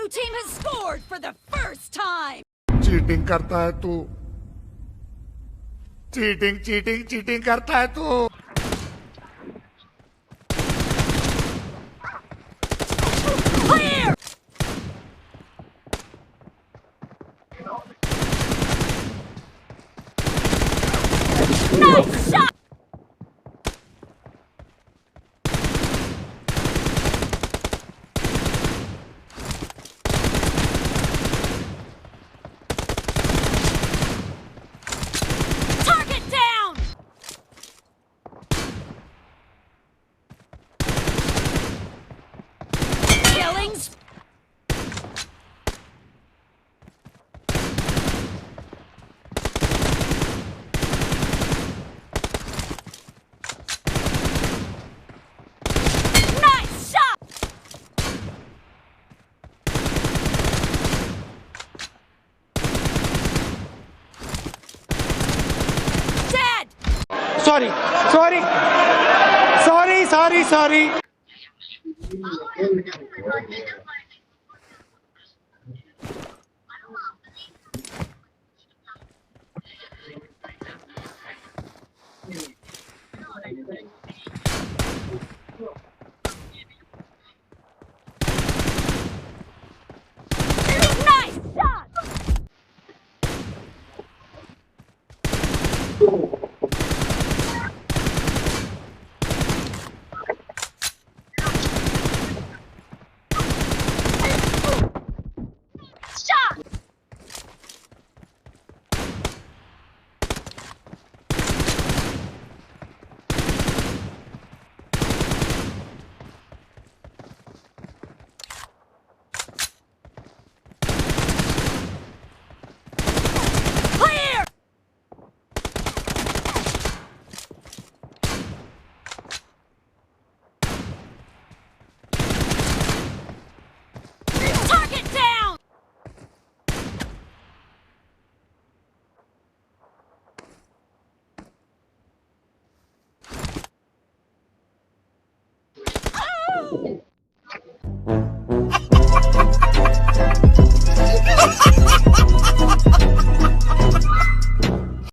Blue team has scored for the first time. Cheating करता है तू cheating cheating cheating करता है तू Clear. Nice shot. Target down. Killings. Nice shot. Dead. Sorry sorry sorry sorry sorry Nice shot. Shot. Clear. Target down. Oh!